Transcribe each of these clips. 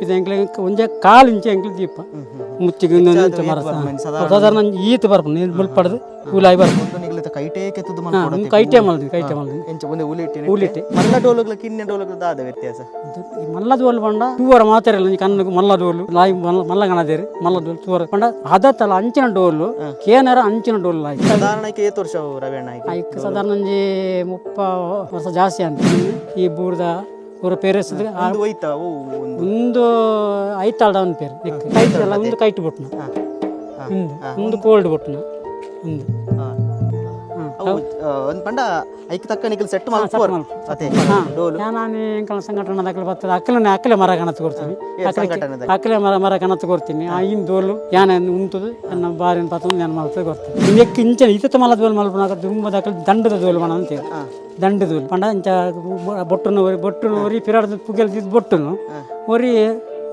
ಇದು ಎಂಕ್ಲೆ ಒಂಜೆ ಕಾಲು ಇಂಚೆ ಎಂಕ್ಲೆ ದೀಪ ಮುಚ್ಚಿಗೆ ಒಂದೊಂದು ಇಂಚ ಮರ ಸಾಧಾರಣ ಈತ್ ಬರ್ಪುಂಡು ನೀರು ಮುಲ್ಪಡ್ದು ಉಲಾಯಿ ಬರ್ಪುಂಡು. ನಿಗ್ಲಿತ ಕೈಟೇ ಕೆತ್ತದು. ಒಂದು ಕೈಟೆ ಮಲ್ದಿನಿ, ಕೈಟೆ ಮಲ್ದಿನಿ. ಎಂಚ ಒಂದೇ ಉಲಿಟ್ಟೆ? ಉಲಿಟ್ಟೆ. ಮಲ್ಲ ಡೋಲುಗ್ಲ ಕಿನ್ನೆ ಡೋಲುಗ್ಲ ದಾದ ವ್ಯತ್ಯಾಸ? ಈ ಮಲ್ಲದೋಲು ಪಂಡ ತೂವರ ಮಾತ್ರ ಇಲ್ಲ ಕಣ್ಣು. ಮಲ್ಲದೋಲು ಲಾಯಿ ಮಲ್ಲ ಮಲ್ಲ ಕಣದೇರು ಮಲ್ಲದೋಲು ತೂವರ ಪಂಡ ಅದತ್ತಲ ಅಂಚಿನ ಡೋಲು ಕೇನರ ಅಂಚಿನ ಡೋಲು ಲಾಯಿ. ಸಾಧಾರಣ ಏತ್ ವರ್ಷ ಅವು ರವಿ ಅಣ್ಣ? ಐಕ್ ಸಾಧಾರಣ ಒಂಜಿ 30 ವರ್ಷ ಜಾಸ್ತಿ ಅಂತ. ಈ ಬೂರ್ದ ಪೂರ ಪೇರೆಸ್ದ. ಒಂದು ಒಯ್ತ ಅವು ಒಂದು? ಒಂದು ಐತಾಳ್ದ ಒಂದು ಪೇರು ಕೈಟ್ ಅಲ್ಲ, ಒಂದು ಕೈಟ್ ಬೊಟ್ನ, ಒಂದು ಒಂದು ಕೋಲ್ಡ್ ಬೊಟ್ನ ಒಂದು. ಅವು ಒಂದು ಪಂಡ ಐಕ್ ತಕ್ಕ ನಿಕಲ್ ಸೆಟ್ ಮಲ್ಪುವರ್ ಅತೆ ಡೋಲು? ನಾನು ಎಂಕಲ್ನ ಸಂಘಟನೆ ದಾಖಲೆ ಬರ್ತದೆ, ಅಕ್ಕಲನೆ ಅಕ್ಕಲೆ ಮರ ಕಣತ್ತು ಕೊಡ್ತೀನಿ. ಸಂಘಟನೆದ? ಅಕ್ಕಲೆ ಮರ ಮರ ಕಣತ್ತು ಕೊಡ್ತೀನಿ. ಆ ಇನ್ ದೋಲು ಯಾನ ಉಂಟುದು ಎನ್ನ ಬಾರಿನ ಪತ್ತೊಂದು ಯಾನ ಮಲ್ತದೆ ಕೊಡ್ತೀನಿ. ನೆಕ್ ಇಂಚ ಇತ್ತ ಮಲ್ಲ ದೋಲು ಮಲ್ಪುನಾಗ ದುಂಬ ದಾಖಲೆ ದಂಡದ ದೋಲು ಮಣ ಅಂತೇಳಿ. ದಂಡ ದೋಲು ಪಂಡ ಇಂಚ ಬೊಟ್ಟುನ ಒರಿ ಬೊಟ್ಟುನ ಒರಿ ಪಿರಾಡ್ದ ಪುಗೆಲ್ ದಿದ್ದು ಬೊಟ್ಟುನು ಒರಿ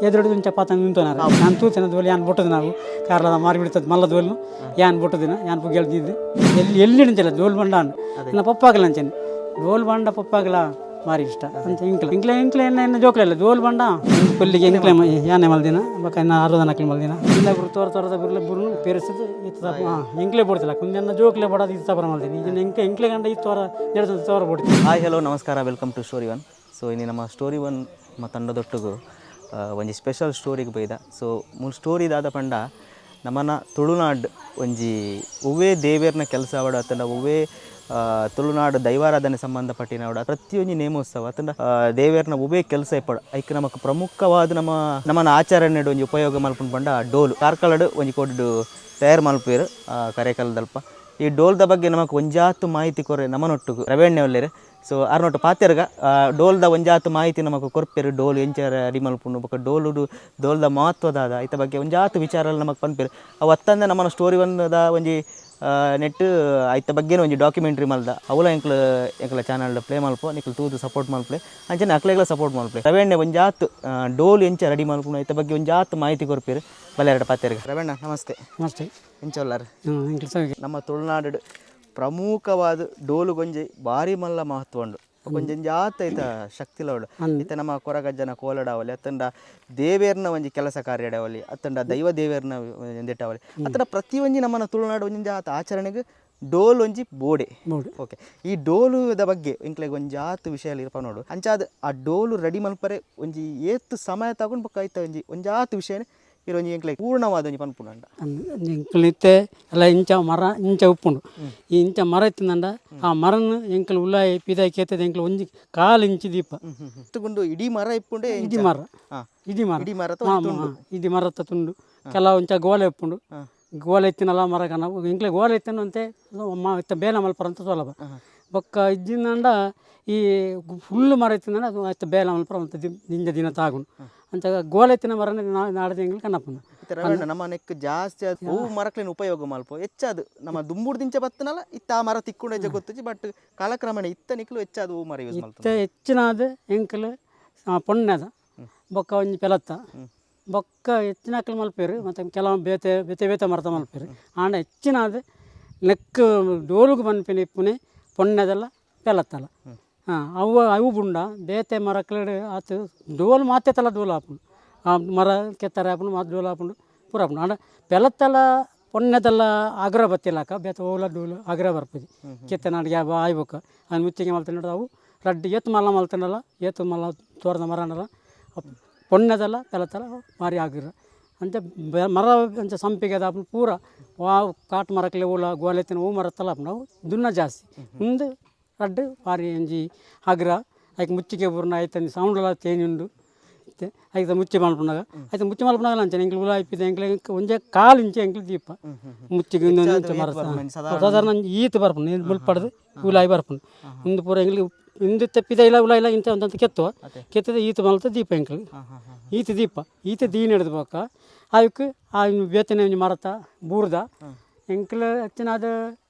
ಎದುರುಡು ಇಂಚ ಪಾತ ನಿಂತೋನಾರ. ನಾನು ತೂತಿನ ದೋಲು ಯಾನ್ ಬೊಟ್ಟದ ನಾವು ಕಾರ್ಲದ ಮಾರಿ ಬಿಡ್ತದೆ. ಮಲ್ಲ ದೋಲು ಯಾನ್ ಬೊಟ್ಟದಿನ ಯಾನ್ ಪುಗೆಲ್ ದಿದ್ದು ಎಲ್ಲಿ ಎಲ್ಲಿ ನಿಂಚಲ್ಲ ದೋಲು ಬಂಡ ನನ್ನ ಪಪ್ಪಾಗಲ ಅಂಚನೆ ಡೋಲ್ ಬಂಡ ಪಪ್ಪಾಗಲ ಭಾರಿ ಇಷ್ಟ ಅಂಚ. ಇಂಕ್ಲ ಇಂಕ್ಲೆ ಇಂಕ್ಲೆ ಎನ್ನ ಎನ್ನ ಜೋಕ್ಲೆಲ್ಲ ಡೋಲ್ ಬಂಡ ಕೊಲ್ಲಿಗೆ ಇಂಕ್ಲೆ ಯಾನೆ ಮಲ್ದಿನ ಬೊಕ ಇನ್ನ ಆರೋದನ ಅಕ್ಲೆ ಮಲ್ದಿನ ಇಲ್ಲ ಗುರು ತೋರ ತೋರದ ಗುರುಲೆ ಬುರುನು ಪೇರಿಸಿದ್ದು ಇತ್ತ. ಹಾಂ, ಇಂಕ್ಲೆ ಬೋಡ್ತಿಲ್ಲ ಕುಂದೆನ್ನ ಜೋಕ್ಲೆ ಬೋಡೋದು ಇತ್ತ ಬರ ಮಲ್ದಿನಿ. ಈಗ ಇಂಕ್ಲೆ ಇಂಕ್ಲೆ ಗಂಡ ಈ ತೋರ ನೆಡ್ದ ತೋರ ಬೋಡ್ತೀನಿ. ಹಾಯ್, ಹಲೋ, ನಮಸ್ಕಾರ. Welcome to story one. So ಇನ್ನು ನಮ್ಮ ಸ್ಟೋರಿ ಒನ್ ನಮ್ಮ ತಂಡದೊಟ್ಟಿಗೂ ಒಂಜಿ ಸ್ಪೆಷಲ್ ಸ್ಟೋರಿಗೆ ಬೈದ. ಸೊ ಮೂಲು ಸ್ಟೋರಿ ದಾದ ಪಂಡ ನಮ್ಮನ ತುಳುನಾಡ್ ಒಂಜಿ ಒವ್ವೇ ದೇವೇರ್ನ ಕೆಲಸ ಅವಡ ಅತ್ತಂಡ ಒವ್ವೇ ತುಳುನಾಡು ದೈವಾರಾಧನೆ ಸಂಬಂಧಪಟ್ಟಿನವಡ ಪ್ರತಿಯೊಂಜಿ ನೇಮೋತ್ಸವ ಅತ್ತಂಡ ದೇವೇರ್ನ ಒವ್ವೇ ಕೆಲಸ ಇಪ್ಪಡು ಐಕ್ ನಮಕ್ ಪ್ರಮುಖವಾದ ನಮ್ಮ ನಮ್ಮನ ಆಚರಣೆ ಒಂಜಿ ಉಪಯೋಗ ಮಲ್ಪುಂಡು ಪಂಡ ಡೋಲು. ಕಾರ್ಕಳಡ್ ಒಂಜಿ ಕೋಡಿಡು ತಯಾರು ಮಲ್ಪುವೆರ್ ಕರೆಕಲ್ದಲ್ಪ. ಈ ಡೋಲ್ದ ಬಗ್ಗೆ ನಮಕ್ ಒಂಜಾತು ಮಾಹಿತಿ ಕೊರೆ ನಮನೊಟ್ಟುಗು ರವೇಣ್ಯ ಒಲ್ಲೆರ್. ಸೊ ಆರ್ನೊಟ್ಟು ಪಾತೆರ್ಗ, ಡೋಲ್ದ ಒಂಜಾತು ಮಾಹಿತಿ ನಮಕ್ ಕೊರ್ಪೆರ್. ಡೋಲ್ ಎಂಚ ರೆಡಿ ಮಲ್ಪುಂಡು ಬೊಕ ಡೋಲುಡು ಡೋಲ್ದ ಮಹತ್ವದಾದ ಐತ ಬಗ್ಗೆ ಒಂಜಾತು ವಿಚಾರ ನಮಕ್ ಪನ್ಪೆರ್. ಅವು ಅತ್ತಂದೆ ನಮ್ಮನ ಸ್ಟೋರಿ ಒಂದದ ಒಂಜಿ ನೆಟ್ ಐತ ಬಗ್ಗೆ ಒಂಜಿ ಡಾಕ್ಯುಮೆಂಟ್ರಿ ಮಲ್ದ. ಅವುಲ ಎಂಕ್ಲ ಎಂಕ್ಲ ಚಾನಲ್ ಪ್ಲೇ ಮಲ್ಪ, ನಿಕ್ಲು ತೂದು ಸಪೋರ್ಟ್ ಮಲ್ಪಲೆ, ಅಂಚನೆ ಅಕ್ಲೆಗ್ಲ ಸಪೋರ್ಟ್ ಮಲ್ಪಲೆ. ರವೇಣ್ಯ ಒಂಜಾತ್ ಡೋಲ್ ಎಂಚ ರೆಡಿ ಮಲ್ಪುಂಡು ಐತ ಬಗ್ಗೆ ಒಂಜಾತ್ ಮಾಹಿತಿ ಕೊರ್ಪೆರ್. ಬಲ್ಲೆರಡ ಪಾತೆರ್ಗ. ರವೇಣ್ಣ, ನಮಸ್ತೆ. ನಮಸ್ತೆ. ಎಂಚ ಉಲ್ಲಾರ್? ಹ್ಞೂ, ಇಂಕ್ಲೆ ಸೌಖ್ಯ. ನಮ್ಮ ತುಳುನಾಡು ಪ್ರಮುಖವಾದ ಡೋಲುಗೊಂಜಿ ಭಾರಿ ಮಲ್ಲ ಮಹತ್ವ ಉಂಡು. ಒಂಜಿ ಜಾತ ಐತ ಶಕ್ತಿಲ ಉಂಡು. ಇತ್ತೆ ನಮ್ಮ ಕೊರಗಜ್ಜನ ಕೋಲಡಾವಲಿ ಅತ್ತಂಡ ದೇವೇರ್ನ ಒಂಜಿ ಕೆಲಸ ಕಾರ್ಯಡಾವಲಿ ಅತ್ತಂಡ ದೈವ ದೇವೇರ್ನ ಒಂದಿಟ್ಟಾವಲಿ ಅತ್ತಂಡ ಪ್ರತಿ ಒಂಜಿ ನಮ್ಮನ ತುಳುನಾಡು ಒಂಜಿ ಜಾತ ಆಚರಣೆಗೆ ಡೋಲ್ ಒಂಜಿ ಬೋಡೆ. ಬೋಡೆ. ಓಕೆ, ಈ ಡೋಲುದ ಬಗ್ಗೆ ಇಂಕ್ಲೆಗ್ ಒಂಜಿ ಜಾತ್ ವಿಷಯ ಇರ್ಪ ನೋಡು. ಅಂಚಾದ್ ಆ ಡೋಲು ರೆಡಿ ಮಲ್ಪರೆ ಒಂಜಿ ಏತ್ ಸಮಯ ತಗೊಂಡು ಬೊಕ್ಕ ಐತ ಒಂಜಿ ಒಂಜಾತ್ ವಿಷಯನೇ ಇರ್ ಒಂಜಿ ಎಂಕ್ಲೆಗ್ ಪೂರ್ಣವಾದ ಒಂಜಿ ಪನ್ಪುನಂಡ. ಎಂಕಲ್ ಇತ್ತೆ ಎಲ್ಲ ಇಂಚ ಮರ ಇಂಚ ಉಪ್ಪುಂಡು. ಈ ಇಂಚ ಮರ ಇತ್ತಿಂದಂಡ ಆ ಮರನ್ ಎಂಕಲ್ ಉಲ್ಲಾಯಿ ಪಿದಾಯಿ ಕೇತದ ಎಂಕಲ್ ಒಂಜಿ ಕಾಲು ಇಂಚಿ ದೀಪ. ಗುಂಡು ಇಡೀ ಮರ ಇಪ್ಪುಂಡೆ? ಇಡೀ ಮರ. ಇಡೀ ಮರ. ಇಡೀ ಮರತ? ಇಡೀ ಮರತ್ತ ತುಂಡು. ಕೆಲವು ಇಂಚ ಗೋಲೆ ಉಪ್ಪುಂಡು. ಗೋಲೆ ಇತ್ತಿನಲ್ಲ ಮರ ಕನ ಎಂಕ್ಲೆ ಗೋಲೆ ಇತ್ತಿನ ಅಂತೆ ಇತ್ತ ಬೇಲೆ ಮಲ್ಪರ ಅಂತ ಸೊಲಭ. ಬೊಕ್ಕ ಇಜ್ಜಿಂದಂಡ ಈ ಫುಲ್ ಮರ ಇತ್ತಿಂದಂಡ ಅದು ಇತ್ತ ಬೇಲೆ ಮಲ್ಪರ ಅಂತ ದಿಂಜ ದಿನ ತಾಗುಂಡು. ಅಂಚ ಗೋಲೆ ಇತ್ತಿನ ಮರನೇ ನಾಡ್ದ ಎಂಕ್ಲೆ ಕನ್ನಪ್ಪುಂಡು. ಇತ್ತೆ ರವಣ್ಣ, ನಮ್ಮ ನೆಕ್ ಜಾಸ್ತಿ ಅದು ಹೂ ಮರಕ್ಲೇನು ಉಪಯೋಗ ಮಲ್ಪ ಹೆಚ್ಚಾದು ನಮ್ಮ ದುಂಬುಡ್ದಿಂಚ ಬತ್ತನಲ್ಲ ಇತ್ತ ಆ ಮರ ತಿಕ್ಕೊಂಡು ಹೆಜ್ಜೆ ಗೊತ್ತುಜಿ. ಬಟ್ ಕಾಲಕ್ರಮೇಣ ಇತ್ತ ನಿಕ್ಲು ಹೆಚ್ಚಾದ ಹೂ ಮರ ಯೂಸ್ ಮಲ್ತ. ಇತ್ತೆ ಹೆಚ್ಚಿನಾದ ಎಂಕಲ್ ಪೊಣ್ಣೆದ ಬೊಕ್ಕ ಒಂಜಿ ಪೆಲತ್ತ ಬೊಕ್ಕ ಹೆಚ್ಚಿನ ಅಕ್ಲು ಮಲ್ಪೇರು. ಮತ್ತು ಕೆಲವು ಬೇತೆ ಬೇತೆ ಬೇತೆ ಮರತ ಮಲ್ಪೇರು. ಆಂಡ ಹೆಚ್ಚಿನಾದ ನೆಕ್ ಡೋಲುಗು ಪನ್ಪಿನ ಇಪ್ಪುನೆ ಪೊಣ್ಣೆದಲ್ಲ ಪೆಲತ್ತಲ್ಲ. ಹಾಂ, ಅವು ಅವು ಬುಂಡ ಬೇತೆ ಮರಕ್ಲೆಡ್ ಆತು ಡೋಲು ಮಾತೆತಲ ಡೋಲು ಆಪುಂಡು. ಆ ಮರ ಕೆತ್ತಾರೆ ಆಪುಂಡು, ಮಾತು ಡೋಲು ಆಪುಂಡು, ಪೂರ ಆಪುಂಡು. ಆಂಡ ಪೆಲತ್ತಲ ಪೊಣ್ಣೆದೆಲ್ಲ ಅಗ್ರ ಬತ್ತಿಲ್ಲಕ ಬೇತೆ ಓಲ ಡೋಲು ಅಗ್ರ ಬರ್ಪುಜಿ. ಕೆತ್ತೆ ನಾಡಿಗೆ ಆಯ್ಬೊಕ್ಕ ಅದು ಮುಚ್ಚಿಗೆ ಮಲ್ತಂಡ ಅವು ರಡ್ಡ್ ಏತ್ ಮಲ್ಲ ಮಲ್ತಂಡಲ್ಲ, ಏತ್ ಮಲ್ಲ ತೋರದ ಮರ ಅಂಡಲ್ಲ ಪೊಣ್ಣೆದಲ್ಲ ಪೆಲತ್ತಲ ಭಾರಿ ಆಗಿರ. ಅಂಚ ಮರ ಅಂಚ ಸಂಪಿಗೆ ಆಪುಂಡು ಪೂರ. ವಾ ಕಾಟ್ ಮರಕ್ಲೆ ಓಲ ಗೋಲೆತ್ತಿನ ಹೂ ಮರತ್ತಲ್ಲ ಆಪುಂಡು. ಅವು ದುನ್ನ ಜಾಸ್ತಿ ಉಂದು ರಡ್ಡ್ ಭಾರಿ ಒಂಜಿ ಅಗ್ರ. ಐಕ್ ಮುಚ್ಚಿಗೆ ಬೂರ್ನ ಐತಂದು ಸೌಂಡ್ಲ ಚೇಂಜ್ ಉಂಡು. ಇತ್ತೆ ಐತ ಮುಚ್ಚಿ ಮಲ್ಪುನಾಗ ಐತ ಮುಚ್ಚಿ ಮಲ್ಪುನಾಗ ಅಂಚನೆ ಎಂಕ್ಲು ಉಲಾಯಿ ಇಪ್ಪಿದ ಎಂಕ್ಲೆ ಒಂಜೆ ಕಾಲು ಇಂಚೆ ಎಂಕ್ಲು ದೀಪ ಮುಚ್ಚಿಗೆ ಒಂದೊಂದು ಇಂಚ ಮರ ಸಾಧಾರಣ ಈತ್ ಬರ್ಪುಂಡು. ನೀರು ಮುಲ್ಪಡ್ದು ಉಲಾಯಿ ಬರ್ಪುಂಡು. ಉಂದು ಪೂರ ಎಂಕ್ಲು ಇಂದು ತೆಪ್ಪಿದ ಇಲ್ಲ ಉಲಾಯಿಲ್ಲ ಇಂತ ಒಂದಂತ ಕೆತ್ತುವ ಕೆತ್ತದ ಈತ್ ಮಲ್ತ ದೀಪ ಎಂಕ್ಲು. ಈತ ದೀಪ ಈತ ದೀನ ಹಿಡ್ದು ಬೊಕ್ಕ ಅವಕ್ಕೆ ಆ ಬೇತನೆ ಒಂಜಿ ಮರತ ಬೂರ್ದ ಎಂಕ್ಲು ಹೆಚ್ಚಿನಾದ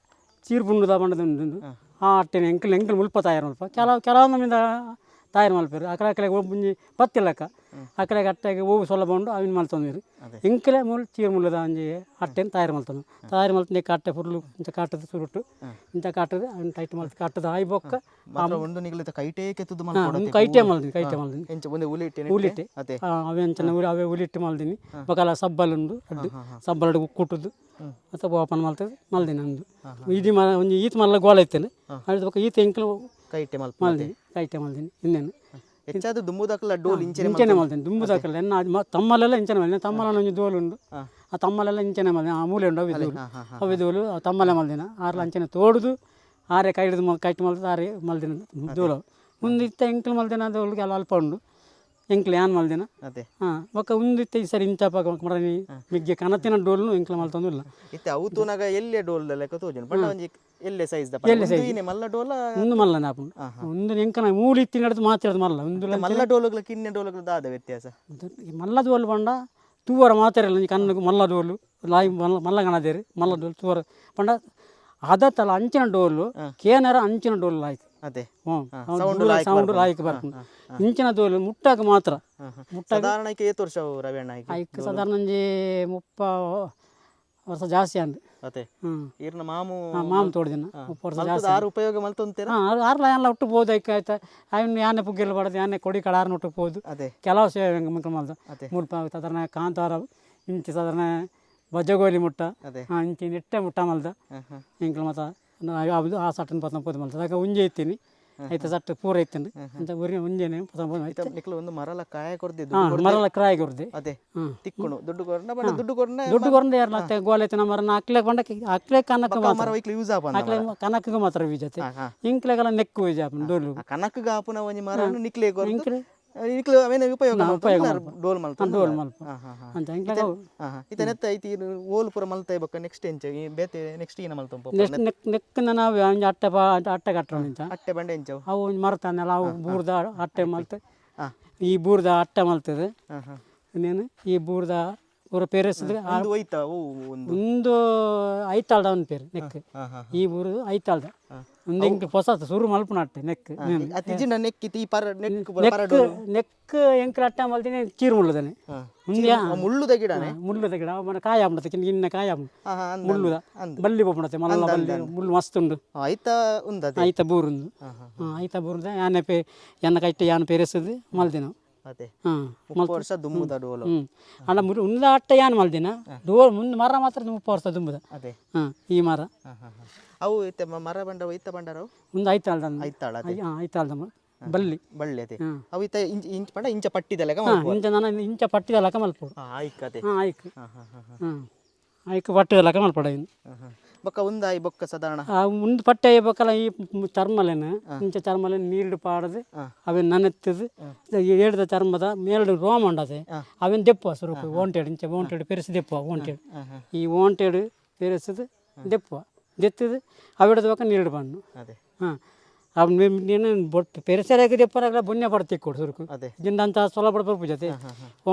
ಚೀರು ಬುಂಡುದ ಬಣ್ಣದ ಉಂಡು. ಆ ಅಟ್ಟೆನೆ ಎಂಕ್ಲು ಎಂಕ್ಲು ಮುಲ್ಪ ತಯಾರು ಮಲ್ಪ. ಕೆಲವು ಕೆಲವೊಂದು ತಯಾರು ಮಲ್ಪೆರು. ಅಕಡೆ ಅಕಡೆ ಒಂಜಿ ಪತ್ತಿಲ್ಲಕ್ಕ. ಅಕಲೆಗ್ ಅಟ್ಟೆಗ್ ಒವು ಸೊಲಭ ಉಂಡು ಅವಿನ ಮಲ್ತೊಂದಿರು. ಎಂಕಲೆ ಮೂಲು ಚೀರ್ಮುಲ್ಲದ ಒಂಜಿ ಅಟ್ಟೆನ್ ತಯಾರು ಮಲ್ತೊಂದು, ತಯಾರು ಮಲ್ತು ನೆಕ್ ಅಟ್ಟೆ ಫುಲ್ಲು ಇಂಚ ಕಾಟದ ಸುರುಟು ಇಂಚ ಕಾಟದ ಅವ್ನ ಟೈಟ್ ಮಲ್ತ್ ಕಾಟದ ಆಯಿ ಬೊಕ್ಕ. ಮಾತ್ರ ಒಂದು ನಿಗಲಿತ ಕೈಟೇ ಕೆತ್ತುದು ಮಲ್ಪೊಡು. ಕೈಟೇ ಮಲ್ದಿನಿ, ಕೈಟೇ ಮಲ್ದಿನಿ. ಎಂಚ ಒಂದೆ ಉಲಿಟ್ಟೆ? ಉಲಿಟ್ಟೆ. ಅದೇ. ಅವೇ ಅಂಚನೆ ಅವೇ ಉಲಿಟ್ಟು ಮಲ್ದಿನಿ. ಬೊಕ ಸಬ್ಬಲ್ ಉಂಡು, ರಡ್ಡ್ ಸಬ್ಬಲ್ ಕುಟ್ಟುದು ಅಥವಾ ಓಪನ್ ಮಲ್ತದ ಮಲ್ದಿನಿ. ಅಂದು ಇಡೀ ಮ ಒಂಜಿ ಈತ್ ಮಲ್ಲ ಗೋಲ ಇತ್ತೇನೆ, ಅದ್ರ ಬೊಕ್ಕ ಈತ ಎಂಕಲು ಕೈಟೆ ಮಲ್ಪ ಮಲ್ದಿನಿ, ಕೈಟೆ ಮಲ್ದಿನಿ ಇನ್ನೇನು. ಹೆಚ್ಚಾದ ದುಂಬುದಕ್ಲ ಡೋಲ್ ಇಂಚೆನೆ? ಇಂಚನೆ ಮಲ್ದಿನಿ ದುಂಬುದಕಲ್ಲ. ಎನ್ನ ತಮ್ಮಲೆಲ್ಲ ಇಂಚನೆ ಮಲ್ದಿನಿ. ತಮ್ಮಲನ ಒಂಜಿ ದೋಲು ಉಂಡು, ಆ ತಮ್ಮಲೆಲ್ಲ ಇಂಚನೆ ಮಲ್ದಿನಿ. ಆ ಮೂಲೆ ಉಂಡು ಅವೆ ದೋಲು, ಅವೆ ದೋಲು ಆ ತಮ್ಮಲೆ ಮಲ್ದಿನ. ಆರ್ಲ ಅಂಚನೆ ತೋಡುದು ಆರೆ ಕೈ ಹಿಡಿದು ಕೈಟ್ ಮಲ್ತದ ಆರೆ ಮಲ್ದಿನ ದೋಲು. ಉಂದು ಇತ್ತೆ ಎಂಕಲ್ ಮಲ್ದಿನ ದೋಲು ಅಲ್ಪ ಉಂಡು. ಎಂಕ್ಲು ಯಾನ್ ಮಲ್ದಿನ. ಅದೇ. ಹಾಂ, ಬೊಕ್ಕ ಉಂದು ಇತ್ತೆ ಈ ಸರಿ ಇಂಚ ಪಾಕ ಮರನಿ ಮಿಗ್ಗೆ ಕನತಿನ ಡೋಲ್ನು ಎಂಕ್ಲ ಮಲ್ತೊಂದಿಲ್ಲ. ಇತ್ತೆ ಅವು ತೂನಗ ಎಲ್ಲೆ ಡೋಲ್ ದ ಲೆಕ್ಕ ತೋಜುಂಡು, ಪಂಡ ಒಂಜಿ ಎಲ್ಲೆ ಸೈಜ್ ದ ಪಂಡ ಈನೆ ಮಲ್ಲ ಡೋಲ. ಉಂದು ಮಲ್ಲನೆ ಆಪುಂಡು ಉಂದು. ಎಂಕನ ಮೂಲು ಇತ್ತಿನ ಹಿಡ್ದು ಮಾತ್ರ ಮಲ್ಲ ಉಂದು. ಮಲ್ಲ ಡೋಲುಗ್ಲ ಕಿನ್ನೆ ಡೋಲುಗ್ಲ ದಾದ ವ್ಯತ್ಯಾಸ? ಮಲ್ಲ ದೋಲು ಪಂಡ ತೂವರ ಮಾತ್ರ ಇಲ್ಲ ಕಣ್ಣು. ಮಲ್ಲ ಡೋಲು ಲಾಯಿ ಮಲ್ಲ ಮಲ್ಲ ಕಣದೇರು. ಮಲ್ಲ ಡೋಲು ತೂವರ ಪಂಡ ಅದತ್ತಲ್ಲ ಅಂಚಿನ ಡೋಲು ಕೇನರ ಅಂಚಿನ ಡೋಲು ಲಾಯ್ಕ್. ಅದೇ. ಹ್ಞೂ, ಸೌಂಡ್ ಲಾಯ್ಕ್ ಬರ್ಪುಂಡು. ಇಂಚಿನ ದೋಲು ಮುಟ್ಟಾಗ ಮಾತ್ರ ಮುಟ್ಟಾಗ. ಸಾಧಾರಣ ಐಕ್ ಏತ್ ವರ್ಷ ಅವು ರವಿ ಅಣ್ಣ ಐಕ್? ಐಕ್ ಸಾಧಾರಣ ಒಂಜಿ 30 ವರ್ಷ ಜಾಸ್ತಿ ಅಂದು. ಅದೇ. ಹ್ಞೂ. ಈರ್ನ ಮಾಮು? ಮಾಮು ತೋಡ್ದಿನ 30 ವರ್ಷ ಜಾಸ್ತಿ. ಆರು ಉಪಯೋಗ ಮಲ್ತೊಂತೀರ? ಹಾಂ, ಆರ್ಲ ಯಾನ್ಲ ಒಟ್ಟು ಪೋದು ಐಕ್ ಆಯ್ತಾ. ಆಯ್ನ ಯಾನೆ ಪುಗ್ಗೆಲ್ ಪಡದು ಯಾನೆ ಕೊಡಿ ಕಡಾರ್ನ ಒಟ್ಟು ಪೋದು. ಅದೇ. ಕೆಲವು ಸೇವೆ ಮುಲ್ಪ ಮಲ್ದ. ಅದೇ. ಮುಲ್ಪ ಸಾಧಾರಣ ಕಾಂತಾರ ಇಂಚಿ ಸಾಧಾರಣ ಬಜಗೋಲಿ ಮುಟ್ಟ. ಅದೇ. ಹಾಂ, ಇಂಚಿ ನಿಟ್ಟೆ ಮುಟ್ಟ ಮಲ್ದ. ಎಂಕ್ಲ ಮತ ಯಾವುದು ಆ ಸಟ್ಟನ್ ಪತ್ನ ಪೋದು ಮಲ್ತ. ಆಗ ಉಂಜೆ ಇತ್ತೀನಿ ಐತ ಸಟ್ಟು ಪೂರ ಇತ್ತಂಡು ಅಂತ ಊರಿನ ಉಂಜೆನೆ ಪತ್ನ ಪೋದು ಐತೆ. ನಿಕ್ಲು ಒಂದು ಮರಲ ಕಾಯ ಕೊರ್ದಿದ್ದು? ಹಾಂ, ಮರಲ ಕ್ರಾಯ್ ಕೊರ್ದೆ. ಅದೇ. ಹಾಂ. ತಿಕ್ಕುಣು ದುಡ್ಡು ಕೊರ್ನ ಪಂಡ ದುಡ್ಡು ಕೊರ್ನ. ದುಡ್ಡು ಕೊರಂದ ಯಾರಲ್ಲ ಅತ್ತೆ ಗೋಲೆ ಐತೆ ಮರ ಅಕ್ಲೆ ಪಂಡ ಅಕ್ಲೆ ಕನಕ ಮಾತ್ರ. ಮರ ಐಕ್ಲು ಯೂಸ್ ಆಪನ? ಅಕ್ಲೆ ಕನಕಗೆ ಮಾತ್ರ ಬೀಜತೆ. ಇಂಕ್ಲೆಗೆಲ್ಲ ನೆಕ್ಕು ಬೀಜ ಆಪುಂಡು ಡೋಲು. ಕನಕ್ಗ್ ಆಪುನ ಒಂಜಿ ಮರ ನಿಕ್ಲೆ ಕೊರ್ದು. ಇಂಕ್ಲೆ ನಿಕ್ಲು ಅವೇನ ಉಪಯೋಗ ಉಪಯೋಗ. ಡೋಲ್ ಮಲ್ತ. ಡೋಲ್ ಮಲ್ಪ ಅಂತ ಇಂಕ್ಲೆಗ. ಇತ್ತೆ ನೆತ್ತ ಐತಿ ಓಲ್ ಪೂರ ಮಲ್ತ ಬೊಕ್ಕ ನೆಕ್ಸ್ಟ್ ಎಂಚ ಈ ಬೇತೆ ನೆಕ್ಸ್ಟ್ ಏನ ಮಲ್ತೊಂಪ? ನೆಕ್ಸ್ಟ್ ನೆಕ್ ನೆಕ್ಕಿನ ನಾವು ಒಂಜಿ ಅಟ್ಟೆ ಪಾ ಅಟ್ಟೆ ಕಟ್ಟೋಣ ಇಂಚ. ಅಟ್ಟೆ ಬಂಡೆ ಎಂಚವು? ಅವು ಒಂಜಿ ಮರತಾನಲ್ಲ, ಅವು ಬೂರ್ದ ಅಟ್ಟೆ ಮಲ್ತ್. ಈ ಬೂರ್ದ ಅಟ್ಟೆ ಮಲ್ತದೆ. ಹಾ ಹಾ ಇನ್ನೇನು ಈ ಬೂರ್ದ ಪೂರ ಪೇರೆಸದ. ಒಂದು ಒಯ್ತ ಅವು ಒಂದು? ಒಂದು ಐತಾಳ್ದ ಒಂದು ಪೇರು ನೆಕ್. ಹಾ ಹಾ ಈ ಬೂರುದು ಐತಾಳ್ದ ಒಂದು. ಎಂಕ್ ಹೊಸ ಸುರು ಮಲ್ಪುನ ಅಟ್ಟೆ ನೆಕ್. ಅತಿಜಿನ ನೆಕ್ ಇತ್ತು ಈ ಪರ ನೆಕ್ ಪರ. ನೆಕ್ ನೆಕ್ ಎಂಕ್ಲ ಅಟ್ಟೆ ಮಲ್ತಿನಿ ಚೀರು ಮುಳ್ಳುದಾನೆ. ಉಂದು ಮುಳ್ಳುದ ಗಿಡನೆ? ಮುಳ್ಳುದ ಗಿಡ. ಅವು ಮನ ಕಾಯ ಆಪುಂಡತೆ, ಕಿನ್ನ ಕಿನ್ನ ಕಾಯ ಆಪುಂಡು. ಹಾ ಹಾ ಅಂದ್. ಮುಳ್ಳುದ ಬಳ್ಳಿ ಪೋಪುಂಡತೆ, ಮಲ್ಲ ಬಳ್ಳಿ, ಮುಳ್ಳು ಮಸ್ತ್ ಉಂಡು. ಐತ ಉಂದತೆ? ಐತ ಬೂರುಂದು. ಐತ ಬೂರುದ ಯಾನೆ ಪೇ ಎನ್ನ ಕೈಟ್ ಯಾನ್ ಪೇರೆಸದು ಮಲ್ದಿನ. ಅದೇ. ಹಾಂ. 30 ವರ್ಷ ದುಂಬುದ ಡೋಲು. ಹ್ಞೂ, ಅಲ್ಲ ಮುರು ಉಂದ ಅಟ್ಟೆ ಯಾನ್ ಮಲ್ದಿನ ಡೋರ್ ಮುಂದೆ ಮರ ಮಾತ್ರ 30 ವರ್ಷ ದುಂಬುದ. ಅದೇ. ಹಾಂ, ಈ ಮರ. ಹಾ ಹಾ ಹಾ ಅವು ಇತ್ತೆ ಮರ ಬಂಡ ಇತ್ತ ಬಂಡಾರವು? ಒಂದು ಐತಾಳ್ದ. ಐತಾಳ ಅದೇ. ಹಾಂ, ಐತಾಳ್ದ ಬಳ್ಳಿ. ಬಳ್ಳಿ ಅದೇ. ಹಾಂ. ಅವು ಇತ್ತ ಇಂಚ ಇಂಚ ಪಂಡ ಇಂಚ ಪಟ್ಟಿದ ಲೆಕ್ಕ? ಹಾಂ, ಇಂಚ ನಾನು ಇಂಚ ಪಟ್ಟಿದ ಲೆಕ್ಕ ಮಲ್ಪೊಡು. ಹಾ, ಐಕ್ ಅದೇ. ಹಾಂ, ಐಕ್. ಹಾ ಹಾ ಹಾ ಹಾಂ, ಐಕ್ ಪಟ್ಟಿದ ಲೆಕ್ಕ ಮಲ್ಪೊಡು ಐನು. ಹಾ ಹಾ ಬೊಕ್ಕ ಒಂದಾಯಿ ಬೊಕ್ಕ ಸಾಧಾರಣ? ಆ ಮುಂದೆ ಪಟ್ಟೆ ಬೇಕಲ್ಲ ಈ ಚರ್ಮಲೇನ ಇಂಚ ಚರ್ಮಲೇನ ನೀರು ಪಾಡದು ಅವೇನು ನನೆತ್ತದು ಏಡ್ದ ಚರ್ಮದ ಮೇಲ್ಡು ರೋಮ ಉಂಡದೆ ಅವೇನು ದೆಪ್ಪುವ ಸುರುಕು ಓಂಟೆಡ್ ಇಂಚ ಓಂಟೆಡ್ ಪೆರೆಸಿ ದೆಪ್ಪುವ ಓಂಟೆಡ್. ಈ ಓಂಟೆಡ್ ಪೆರೆಸದು ದೆಪ್ಪುವ, ದೆತ್ತದು ಅವಿಡದ ಬೊಕ್ಕ ನೀರು ಬಣ್ಣು. ಅದೇ. ಹಾಂ, ಅವು ನೀನು ಬೊಟ್ಟು ಪೆರೆಸರಾಗಿ ದೆಪ್ಪರಾಗಲ ಬೊನ್ನೆ ಪಡ ತಿಕ್ಕೊಡು ಸುರುಕು. ಅದೇ. ಜಿಂದಂತ ಸೊಲ ಪಡ ಪರ್ಪುಜತೆ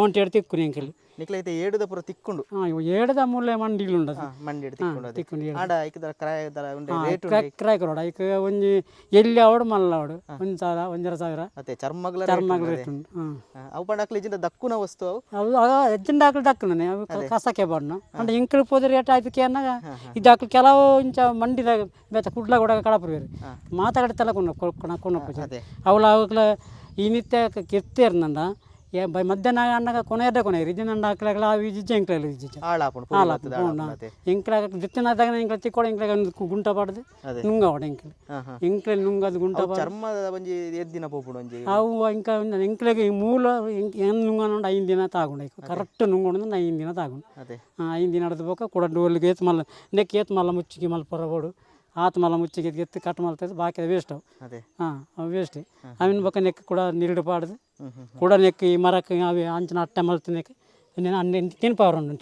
ಓಂಟೆಡ್ ತಿಕ್ಕು ನಿಂಕಲಿ. ನಿಕ್ಲ ಐತೆ ಏಡುದ ಪೂರ ತಿಕ್ಕೊಂಡು? ಹಾಂ, ಇವು ಏಡದ ಮೂಲೆ ಮಂಡಿಲು ಉಂಡದು. ಮಂಡಿಡ್ ತಿಕ್ಕೊಂಡು ಅದೇ. ತಿಕ್ಕೊಂಡು ಏಡ್ದ. ಆಡ ಐಕ್ ಕ್ರಾಯ ದರ ಉಂಡೆ ರೇಟ್ ಉಂಡೆ? ಕ್ರಾಯ್ ಕೊರೊಡು ಐಕ್. ಒಂಜಿ ಎಲ್ಲಿ ಆವಡು ಮಲ್ಲ ಆವಡು 1,000, 1,500. ಅದೇ, ಚರ್ಮಗ್ಲ. ಚರ್ಮಗ್ಲ ರೇಟ್ ಉಂಡು. ಹಾಂ. ಅವು ಪಂಡ ಅಕ್ಲೆ ಇಜ್ಜಿಂಡ ದಕ್ಕುನ ವಸ್ತು ಅವು. ಅವು ಎಜ್ಜಂಡ ಆಕಳು ದಕ್ಕುನೇ ಅವು ಕಸಕ್ಕೆ ಬಣ್ಣ ಅಂಡ ಇಂಕಲ್ ಪೋದ ರೇಟ್ ಆಯ್ತು ಕೇನಾಗ ಇದ್ದಾಕಲು. ಕೆಲವು ಇಂಚ ಮಂಡಿದ ಬೇತ ಕುಡ್ಲ ಕೂಡ ಕಡಪುರು ಮಾತಾಡ ತಲ ಕೊನ ಕೊನ ಪೂಜೆ. ಅದೇ. ಅವಳ ಅವಕ್ಲ ಈ ನಿತ್ಯ ಕೆತ್ತೇರ್ನಂಡ ಮಧ್ಯಾಹ್ನ ಅಣ್ಣಗ ಕೊನೆಯದ ಕೊನೆ ಇಜ್ಜಿಂಡ ಆಕಲಾಗಲ ಅವು ಇಜ್ಜ ಇಂಕ್ಲ ಇಜ್ಜ. ಹಾಳಾಪುಂಡು ಪುರಿ ಬತ್ತದ ಹಾಳಾಪುಂಡು ಅದೇ. ಇಂಕ್ಲ ದಿತ್ತಿನಾದಾಗ ಇಂಕ್ಲ ತಿಕ್ಕೋಡ ಇಂಕ್ಲ ಒಂದು ಗುಂಟ ಪಾಡ್ದು. ಅದೇ. ನುಂಗವಡ ಇಂಕ್ಲ. ಹಾ ಹಾ ಇಂಕ್ಲ ನುಂಗದು ಗುಂಟ ಪಾಡ್ದು. ಚರ್ಮದ ಒಂಜಿ ಎದ್ದಿನ ಪೋಪುಂಡು ಒಂಜಿ? ಅವು ಇಂಕ ಇಂಕ್ಲೆಗ್ ಈ ಮೂಲ ಏನು ನುಂಗನುಂಡು 5 ದಿನ ತಾಗುಂಡು. ಕರೆಕ್ಟ್ ನುಂಗೊಂಡು 5 ದಿನ ತಾಗುಂಡು. ಅದೇ. 5 ದಿನ ನಡ್ದು ಬೊಕ್ಕ ಕೂಡ ಡೋಲಿಗೆ ಏತ್ ಮಲ್ಲ ನೆಕ್ ಏತ್ ಮಲ್ಲ ಮುಚ್ಚಿಗೆ ಮಲ್ಪ ಬೋಡು ಆತ್ ಮಲ್ಲ ಮುಚ್ಚಿಗೆ ಎತ್ತು ಕಟ್ ಮಲ್ತದೆ, ಬಾಕಿ ವೇಸ್ಟ್ ಅವು. ಅದೇ. ಹಾಂ, ಅವು ವೇಸ್ಟ್. ಅವಿನ ಬೊಕ್ಕ ನೆಕ್ ಕೂಡ ನೀರು ಪಾಡ್ದು. ಹ್ಮ್ ಹ್ಮ್ ಕೂಡ ನೆಕ್ ಈ ಮರಕ್ಕೆ ಅవి ಅಂಚಿನ ಅಟ್ಟೆ ಮಲ್ತು ನೆಕ್ ಅನ್ನೆ ತಿನ್ಪವರುಂಡು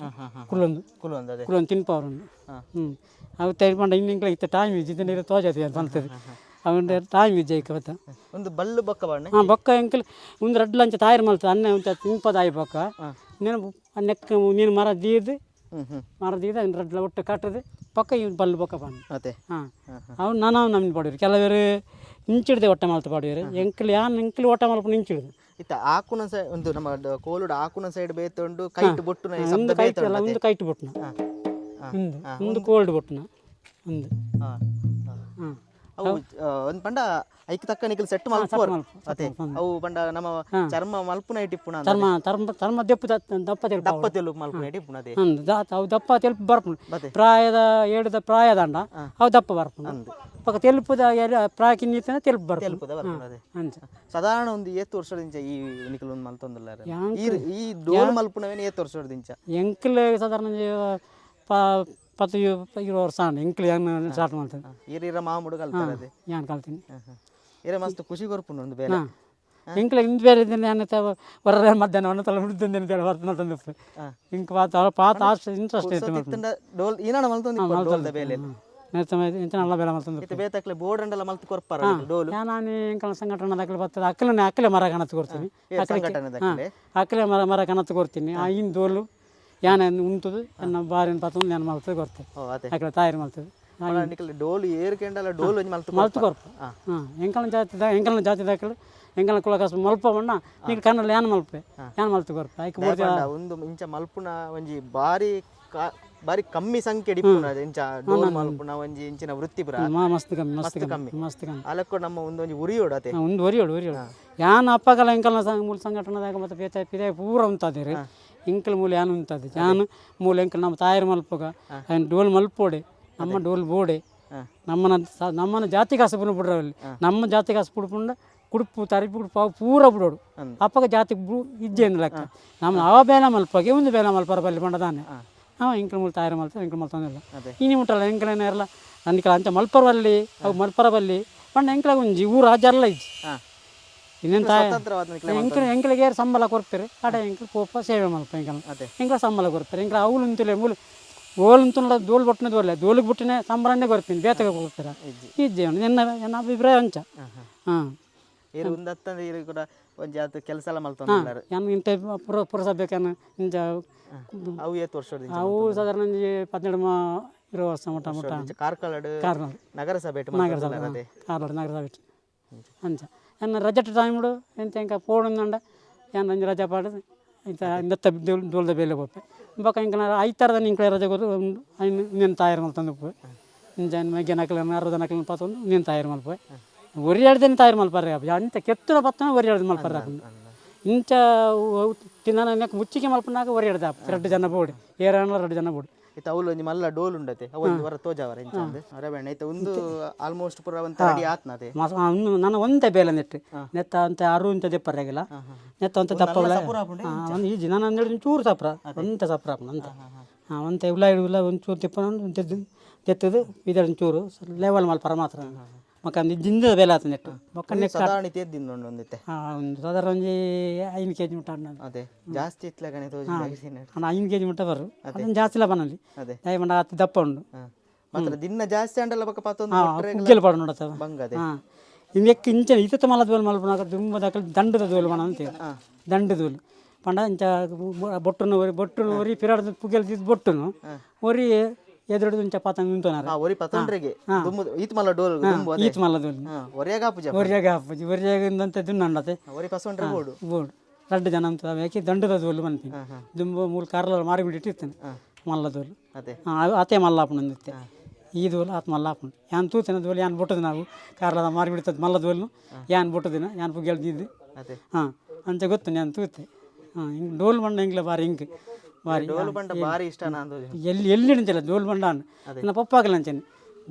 ಕುಲ್ಲೊಂದು. ಕುಲೊಂದು ಅದೇ. ಕುಲ್ಲೊಂದು ತಿನ್ಪವರುಂಡು. ಹ್ಞೂ, ಅವು ತೆರಿಪಂಡ ಇನ್ನು ಇಂಕ್ಲ ಇತ್ತೆ ಟೈಮ್ ಇಜ್ಜಿ ನೀರು ತೋಜಾತಿ ಅಂತ ಮಲ್ತದೆ ಅವನ ಟೈಮ್ ಇಜ್ಜಿ ಐಕ್ ಬತ್ತ. ಒಂದು ಬಲ್ಲು ಬೊಕ್ಕ ಬಾಣೆ? ಹಾಂ, ಬೊಕ್ಕ ಎಂಕಲ್ ಒಂದು ರಡ್ಡ್ ಲಂಚ ತಾಯಿರ್ ಮಲ್ತ ಅನ್ನೆ ಉಂಚ ತಿನ್ಪದಾಯಿ ಬೊಕ್ಕ ನೀನು ನೆಕ್ ನೀನು ಮರ ದೀದು. ಹ್ಮ್ ಹ್ಮ್ ಮರ ದೀದು ಅದನ್ನ ರಡ್ಲ ಒಟ್ಟು ಕಟ್ಟದು ಪಕ್ಕ ಈ ಬಲ್ಲು ಬೊಕ್ಕ ಬಣ್ಣ. ಅದೇ. ಹಾಂ, ಅವು ನಾನಾ ನಮ್ನಿ ಪಾಡುವರು. ಕೆಲವರು ಇಂಚಿಡ್ದೆ ಒಟ್ಟೆ ಮಲ್ತ ಪಾಡುವರು. ಎಂಕಲ್ ಯಾನ್ ಎಂಕಲ್ ಒಟ್ಟೆ ಮಲ್ಪುನ ಇಂಚಿಡ್ದು. ಇತ್ತ ಆಕುನ ಸೈ ಒಂದು ನಮ್ಮ ಕೋಲುಡು ಆಕುನ ಸೈಡ್ ಬೇತೆ ಉಂಡು, ಕೈಟ್ ಬೊಟ್ಟುನ ಈ ಶಬ್ದ ಒಂದು ಬೇತೆ ಕೈಟ್ ಉಂಡು. ಅಲ್ಲ, ಒಂದು ಕೈಟ್ ಬೊಟ್ಟುನ. ಒಂದು ಒಂದು ಕೋಲ್ಡ್ ಬೊಟ್ಟುನ ಒಂದು. ಅವು ಒಂದ್ ಪಂಡ ಐಕ್ ತಕ್ಕ ನಿಕಲ್ ಸೆಟ್ ಮಲ್ಪುವರು ಅತೆ. ಅವು ಪಂಡ ನಮ್ಮ ಚರ್ಮ ಮಲ್ಪುನ ಐಟ್ ಇಪ್ಪುನ ಅಂದ್. ಚರ್ಮ ಚರ್ಮ ಚರ್ಮ ದೆಪ್ಪು ದಪ್ಪ ತೆಲ್ಪ. ದಪ್ಪ ತೆಲು ಮಲ್ಪುನ ಐಟ್ ಇಪ್ಪುನ ಅದೇ. ಅಂದು ಅವು ದಪ್ಪ ತೆಲ್ಪು ಬರ್ಪುಂಡು. ಬತ್ತೆ. ಪ್ರಾಯದ ಏಳುದ ಪ್ರಾಯದಂಡ ಅವು ದಪ್ಪ ಬರ್ಪುಂಡು. ಬೊಕ ತೆಲ್ಪುದ ಪ್ರಾಯ ಕಿನ್ನಿ ತೆಲ್ಪು ಬರ್ಪುಂಡು. ತೆಲ್ಪುದ ಬರ್ಪುಂಡು ಅದೇ. ಅಂಚ. ಸಾಧಾರಣ ಒಂದು ಏತ್ ವರ್ಷದಿಂಚ ಈ ನಿಕಲ್ ಒಂದು ಮಲ್ತೊಂದುಲ್ಲಾರ ಈ ಈ ಡೋಲ್ ಮಲ್ಪುನವೇನು ಏತ್ ವರ್ಷದಿಂಚ? ಎಂಕ್ಲೆ ಸಾಧಾರಣ ಒಂಜಿ 10 20 ವರ್ಷ ಆಂಡ್ ಎಂಕ್ಲೆ ಯಾನ್ ಸ್ಟಾರ್ಟ್ ಮಲ್ತದೆ. ಈರ್ ಇರ ಮಾಮುಡು ಕಲ್ತಾರ ಅದೇ. ಯಾನ್ ಕಲ್ತೀನಿ. ಇರ ಮಸ್ತ್ ಖುಷಿ ಕೊರ್ಪುಂಡು ಒಂದು ಬೇಲೆ. ಎಂಕ್ಲೆ ಇಂದ್ ಬೇರೆ ಇದ್ದೀನಿ ಯಾನ್ ಹೊರ ಮಧ್ಯಾಹ್ನ ಒನ್ನ ತಲ ಮುಡ್ದು ಮಲ್ತೊಂದು ಇಂಕ್ ಪಾತ ಪಾತ ಆಸ್ಟ್ ಇಂಟ್ರೆಸ್ಟ್ ಇತ್ತು. ಇತ್ತಂಡ ಡೋಲ್ ಈನಾಡ ಮಲ್ತೊಂದು ಡೋಲ್ದ ಬೇಲೆ. ಇಂಚ ನಲ್ಲ ಬೇಲೆ ಮಲ್ತೊಂದು. ಇತ್ತೆ ಬೇತಕ್ಲೆ ಬೋರ್ಡ್ ಅಂಡಲ ಮಲ್ತ್ ಕೊರ್ಪಾರ ಡೋಲು. ಯಾನ್ ಎಂಕಲ್ನ ಸಂಘಟನೆ ಬರ್ತದೆ, ಅಕ್ಕಲನೆ ಅಕ್ಕಲೆ ಮರ ಕಣತ್ತು ಕೊಡ್ತೀನಿ. ಸಂಘಟನೆದಕ್ಲೆ? ಅಕ್ಕಲೆ ಮರ ಮರ ಕಣತ್ತು ಕೊಡ್ತೀನಿ. ಆ ಇನ್ ಡೋಲು ಯಾನ್ ಉಂತುದು ಎನ್ನ ಬಾರಿನ ಪತ್ತೊಂದು ಯಾನ್ ಮಲ್ತದೆ ಕೊಡ್ತೆ. ಓ ಅದೇ. ಅಕ್ಕಲೆ ತಾಯಿರ್ ಮಲ್ತದೆ. ನಿಕಲ್ ಡೋಲು ಏರ್ಕೆಂಡಲ ಡೋಲು ಒಂಜಿ ಮಲ್ತ್ ಮಲ್ತು ಕೊರ್ಪ. ಹಾಂ, ಎಂಕಲ್ನ ಜಾತಿ ಎಂಕಲ್ನ ಜಾತಿ ದಾಖಲೆ ಎಂಕಲ್ನ ಕುಲ ಕಸಬು ಮಲ್ಪ ಬಣ್ಣ ನೀನು ಕಣ್ಣಲ್ಲಿ ಯಾನ್ ಮಲ್ಪೆ ಯಾನ್ ಮಲ್ತು ಕೊರ್ಪ ಐಕ್ ಬೋರ್ಜ. ಪಂಡ ಒಂದು ಇಂಚ ಮಲ್ಪುನ ಒಂಜಿ ಬಾರಿ ಬಾರಿ ಕಮ್ಮಿ ಸಂಖ್ಯೆ ಇಪ್ಪುನ ಇಂಚ ಡೋಲ್ ಮಲ್ಪುನ ಒಂಜಿ ಇಂಚಿನ ವೃತ್ತಿಪರ. ಮಸ್ತ್ ಕಮ್ಮಿ, ಮಸ್ತ್ ಕಮ್ಮಿ, ಮಸ್ತ್ ಕಮ್ಮಿ. ಅಲಕ್ಕ ನಮ್ಮ ಒಂದು ಒಂಜಿ ಉರಿಯೋಡು ಅತೆ. ಒಂದು ಒರಿಯೋಡು ಒರಿಯೋಡು ಯಾನ್ ಅಪ್ಪಗಲ ಎಂಕಲ್ನ ಮೂಲ ಸಂಘಟನೆದಾಗ ಮತ್ತು ಪೇತ ಪಿದೆ ಪೂರ ಉಂತಾದಿರಿ. ಎಂಕಲ್ ಮೂಲ ಯಾನ್ ಉಂತಾದೆ ಯಾನ್ ಮೂಲ ಎಂಕಲ್ ನಮ್ಮ ತಾಯರ್ ಮಲ್ಪಗ ಐನ್ ಡೋಲ್ ಮಲ್ಪೋಡೆ, ನಮ್ಮ ಡೋಲ್ ಬೋಡೆ, ನಮ್ಮನ ನಮ್ಮನ ಜಾತಿ ಕಾಸು ಬಿಡ್ರವಲ್ಲಿ ನಮ್ಮ ಜಾತಿ ಕಾಸು ಪುಡ್ಪುಂಡ ಕುಡುಪು ತರಿಪು ಕುಡುಪು ಅವು ಪೂರ ಬಿಡೋಡು. ಅಪ್ಪಗ ಜಾತಿ ಇಜ್ಜೆ ಲೆಕ್ಕ ನಮ್ಮ ಅವ ಬೇಲ ಮಲ್ಪಗೆ ಒಂದು ಬೇಲ ಮಲ್ಪರ ಬಲ್ಲಿ ಪಂಡದಾನೆ ಅವ ಎಂಕಲ್ ಮೂಲ ತಾಯರ್ ಮಲ್ತ ಎಂಕಲ್ ಮಲ್ತೊಂದಿಲ್ಲ. ಇನಿ ಮುಟ್ಟಲ್ಲ ಎಂಕಲೇನ ಇರಲ್ಲ ಅಂದಿಕಲ ಅಂಚ ಮಲ್ಪರವಲ್ಲಿ ಅವು ಮಲ್ಪರ ಬಲ್ಲಿ ಪಂಡ ಎಂಕಲ ಒಂಜಿ ಊರು ಆಜಾರಲ್ಲ ಇಜ್ಜಿ. ಇನ್ನೇನು ತಾಯ ಸ್ವತಂತ್ರವಾದ ನಿಕ್ಲೆ ಎಂಕಲ್ ಎಂಕಲಿಗೆ ಸಂಬಳ ಕೊರ್ಪೆರು ಆಡ ಎಂಕಲ್ ಪೋಪ ಸೇವೆ ಮಲ್ಪ ಎಂಕಲ್. ಅದೇ. ಎಂಕಲ ಸಂಬಳ ಕೊರ್ಪೆರು ಎಂಕಲ ಅವ್ಲು ಉಂತುಲೆ ಮೂಲು ಓಲು ಉಂತುಂಡ ದೋಲ್ ಬೊಟ್ಟನೆ ದೋಲೆ ದೋಲಿಗೆ ಬುಟ್ಟನೆ ಸಂಬಳನೇ ಕೊರ್ಪಿನಿ ಬೇತಗ ಕೊರ್ಪೆರ ಇಜ್ಜಿ. ಎನ್ನ ಎನ್ನ ಅಭಿಪ್ರಾಯ ಅಂಚ. ಹಾಂ. ಏರು ಒಂದತ್ತಂದ್ರೆ ಈರು ಕೂಡ ಒಂಜಿ ಆತ ಕೆಲಸ ಎಲ್ಲ ಮಲ್ತೊಂದುಲ್ಲಾರ. ಯಾನ್ ಇಂತ ಪುರ ಪುರಸಭೆಗೆ ಇಂಚ. ಅವು ಏತ್ ವರ್ಷದಿಂದ? ಅವು ಸಾಧಾರಣ ಒಂಜಿ 18 20 ವರ್ಷ ಮುಟ್ಟ ಮುಟ್ಟ. ಕಾರ್ಕಳಡ್ ಕಾರ್ಕಳ ನಗರಸಭೆ ಮಲ್ತೊಂದುಲ್ಲಾರ ಅದೇ. ಕಾರ್ಲಾಡ್ ನಗರಸಭೆ ಅಂಚ. ಎನ್ನ ರಜೆಟ್ ಟೈಮ್ಡು ಎಂತ ಎಂಕ ಪೋಡುಂದಂಡ ಯಾನ್ ಒಂಜಿ ರಜೆ ಪಾಡ್ದು ಇಂತ ಇಂದತ್ತ ದೋಲ್ದ ಬೇಲೆ ಪೋಪೆ. ಬೊಕ ಎಂಕನ ಐತಾರದ ನಿಂಕಲೆ ರಜೆ ಕೊರ್ದು ಐನ್ ಇಂದೆನ್ ತಯಾರು ಮಲ್ತೊಂದು ಉಪ್ಪುವೆ. ಇಂಚ ಮೆಗ್ಯನ ಅಕ್ಲೆನ ಅರ್ಧನ ಅಕ್ಲೆನ ಪತ್ತೊಂದು ಇಂದೆನ್ ತಯಾರು ಮಲ್ಪುವೆ. ಒರಿ ಎರಡು ದಿನ ತಯಾರು ಮಲ್ಪರೆ ಅಂಚ ಕೆತ್ತುನ ಪತ್ತನ ಒರಿ ಎರಡು ಮಲ್ಪರೆ ಆಪುಂಡು. ಇಂಚ ತಿನ್ನನ ನೆಕ್ ಮುಚ್ಚಿಗೆ ಮಲ್ಪುನಾಗ ಒರಿ ಎರಡು ಆಪು ರಡ್ಡು ಜನ ಬೋಡಿ ಏರಾಣಲ ರಡ್ಡು ಜನ ಬೋಡಿ. ಇತ್ತ ಅವ್ಲು ಒಂಜಿ ಮಲ್ಲ ಡೋಲ್ ಉಂಡತೆ, ಅವು ಒಂಜಿ ವರ ತೋಜಾವರ ಇಂಚ ಅಂದ್ ಅರೆ ಇತ್ತ ಒಂದು ಆಲ್ಮೋಸ್ಟ್ ಪೂರ ಒಂತ ರೆಡಿ ಆತ್ನತೆ. ಒಂದು ನನ್ನ ಒಂತೆ ಬೇಲೆ ನೆಟ್ಟು ನೆತ್ತ ಅಂತ ಅರು ಇಂತ ದೆಪ್ಪರಾಗಿಲ್ಲ ನೆತ್ತ ಒಂತೆ ದಪ್ಪ ಒಂದು ಈಜಿ ನಾನು ಅಂದೇಳಿ ಚೂರು ಸಪ್ರ ಒಂತೆ ಸಪ್ರ ಆಪುಂಡು ಅಂತ. ಹಾಂ, ಒಂತೆ ಉಲ್ಲ ಉಲ್ಲ ಒಂದು ಚೂರು ತಿಪ್ಪ ತೆತ್ತದು ಇದರ ಚೂರು ಲೆವೆಲ್ ಮಲ್ಪರ ಮಾತ್ರ ಮಕ್ಕ ಜಿಂದದ ಬೇಲೆ ಆತ ನೆಟ್ಟು ಬೊಕ್ಕ ನೆಕ್ಕ. ಸಾಧಾರಣ ತೇದ್ದಿಂದ ಉಂಡು ಒಂದಿತ್ತೆ. ಹಾಂ, ಒಂದು ಸಾಧಾರಣ ಒಂಜಿ 5 ಕೆಜಿ ಮುಟ್ಟ ಅಣ್ಣ. ಅದೇ ಜಾಸ್ತಿ ಇತ್ಲಗನೆ ತೋಜಿ. ಅಣ್ಣ 5 ಕೆಜಿ ಮುಟ್ಟ ಬರು ಅದನ್ನು ಜಾಸ್ತಿ ಇಲ್ಲ ಬನ್ನಲ್ಲಿ. ಅದೇ. ದಯಮಂಡ ಅತಿ ದಪ್ಪ ಉಂಡು. ಮಾತ್ರ ದಿನ ಜಾಸ್ತಿ ಅಂಡಲ ಬೊಕ ಪತ್ತೊಂದು ಕುಗ್ಗೆಲ್ ಪಾಡು ನೋಡತ್ತದ. ಬಂಗ ಅದೇ. ಹಾಂ, ಇಂದೆಕ್ ಇಂಚ ಇತ್ತ ಮಲ್ಲ ದೋಲ್ ಮಲ್ಪುನಾಗ ದುಂಬ ದಾಕಲ್ ದಂಡದ ದೋಲ್ ಮಣ ಅಂತೇಳಿ. ದಂಡ ದೋಲ್ ಪಂಡ ಇಂಚ ಬೊಟ್ಟುನು ಒರಿ ಬೊಟ್ಟುನು ಒರಿ ಪಿರಾಡ್ದ ಪುಗೆಲ್ ದಿದ್ ಬೊಟ್ಟುನು ಒರಿ ಎದುರುಡು ಇಂಚ ಪಾತಂಗ್ ನಿಂತೋನಾರ. ಒರಿ ಪತ್ತೊಂಡ್ರೆಗೆ ದುಂಬು ಈತ್ ಮಲ್ಲ ಡೋಲ್ ದುಂಬು ಅದೇ. ಈತ್ ಮಲ್ಲ ದೋಲ್. ಒರಿಯಾಗ ಆಪುಜ. ಒರಿಯಾಗ ಹಾಪುಜಿ ಒರಿಯಾಗ ಇಂದಂತೆ ದುನ್ನಂಡತೆ. ಒರಿ ಪಸೊಂಡ್ರೆ ಬೋಡು. ಬೋಡು ರಡ್ಡು ಜನ ಅಂತ ಯಾಕೆ ದಂಡದ ದೋಲು ಮನ್ಪಿನಿ ದುಂಬು ಮೂಲ ಕಾರ್ಲ ಮಾರಿ ಬಿಟ್ಟಿರ್ತಾನೆ ಮಲ್ಲ ದೋಲು. ಅದೇ. ಆತೆ ಮಲ್ಲ ಆಪುಂಡು ಈ ದೋಲು ಆತ ಮಲ್ಲ ಆಪುಂಡು. ಯಾನ್ ತೂತಿನ ದೋಲು ಯಾನ್ ಬೊಟ್ಟದ ನಾವು ಕಾರ್ಲದ ಮಾರಿ ಬಿಡ್ತದ ಮಲ್ಲ ದೋಲು ಯಾನ್ ಬೊಟ್ಟದಿನ ಯಾನ್ ಪುಗ್ಗೆಲ್ ದಿದ್ದು. ಅದೇ. ಹಾಂ, ಅಂಚ ಗೊತ್ತು ನಾನು ತೂತೆ. ಹಾಂ, ಹಿಂಗೆ ಡೋಲ್ ಬಂಡ ಇಂಗ್ಲ ಬಾರಿ ಇಂಕ್ ಬಾರಿ. ಡೋಲ್ ಬಂಡ ಬಾರಿ ಇಷ್ಟ ನಾನು. ಎಲ್ಲಿ ಎಲ್ಲಿ ಅಂಚಿಲ್ಲ ಡೋಲ್ ಬಂಡ ನನ್ನ ಪಪ್ಪಾಗಲ ಅಂಚನೆ